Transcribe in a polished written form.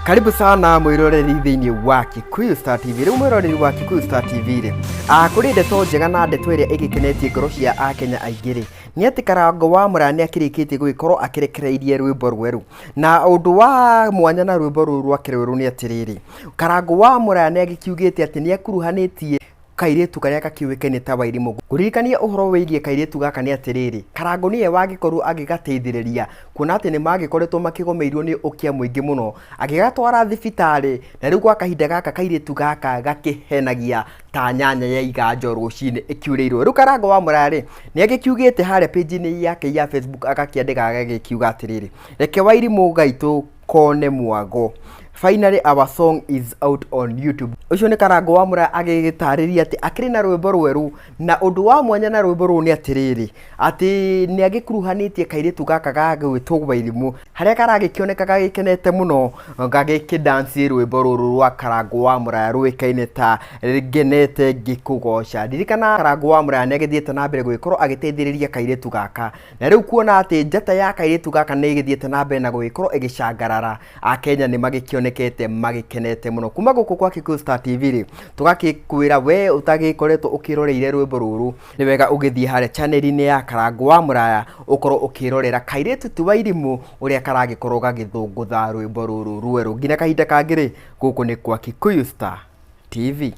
Karibu sana mwiroreri thĩinĩ wa Kikuyu Star TV. Rĩu mwiroreri wa Kikuyu Star TV rĩ, kũrĩ ndeto njega na ndeto ĩrĩa ĩgĩkenetie ngoro cia Akenya aingĩ rĩ, nĩ atĩ Karango wa Mũraya nĩ akĩrĩkĩtie gũgĩkorwo akĩrekereirie rwĩmbo rwerũ. Na ũndũ wa mwanya na rwĩmbo rũrũ rwake rwerũ nĩ atĩrĩrĩ, Karango wa Mũraya nĩ agĩkiugĩte atĩ nĩ akuruhanĩtie kairĩtu karĩa gakĩũĩkaine ta Wairimũ. Ngũririkanie ũhoro wĩgiĩ kairĩtu gaka nĩ atĩrĩrĩ, Karangũ nĩwe wagĩkorwo agĩgateithĩrĩria kuona atĩ nĩ magĩkoretwo makĩgomeirwo nĩ ũkĩa mũingĩ mũno, agĩgatwara thibitarĩ na rĩu gwa kahinda gaka kairĩtu gaka gakĩhenagia ta nyanya ya iganjo rũcinĩ ĩkiurĩirwo. Rĩu Karangũ wa Mũraya rĩ, nĩ agĩkiugĩte harĩa page-inĩ yake ya Facebook agakĩandĩka agagĩkiuga atĩrĩrĩ, reke Wairimũ gaitũ kone mwago. Finally our song is out on YouTube. Ũcio nĩ Karangũ wa Mũraya agĩgĩtarĩria atĩ akĩrĩ na rwĩmbo rwerũ na ũndũ wa mwanya na rwĩmbo rũrũ nĩ atĩrĩrĩ, atĩ nĩ agĩkuruhanĩtie kairĩtu gaka gagwĩtwo Wairimũ harĩa karagĩkĩoneka gagĩkenete mũno gagĩkĩdanci rwĩmbo rũrũ rwa Karangũ wa Mũraya rũĩkaine ta ngenete ngĩkũgoca. Ririkana Karangũ wa Mũraya nĩ agĩthiĩte na mbere gũgĩkorwo agĩteithĩrĩria kairĩtu gaka na rĩu kuona atĩ njata ya kairĩtu gaka nĩ ĩgĩthiĩte na mbere na gũgĩkorwo ĩgĩcangarara, Akenya nĩ magĩkĩonekete magĩkenete mũno. Kuma gũkũ kwa Kikuyu Star TV rĩ, tũgakĩkwĩra we ũtagĩkoretwo ũkĩroreire rwĩmbo rũrũ, nĩ wega ũgĩthiĩ harĩa channel-inĩ ya Karangũ wa Mũraya ũkorwo ũkĩrorera kairĩtu ti Wairimũ ũrĩa karagĩkorwo gagĩthũngũtha rwĩmbo rũrũ rwerũ. Nginya kahinda kangĩ rĩ, gũkũ nĩ kwa Kikuyu Star TV.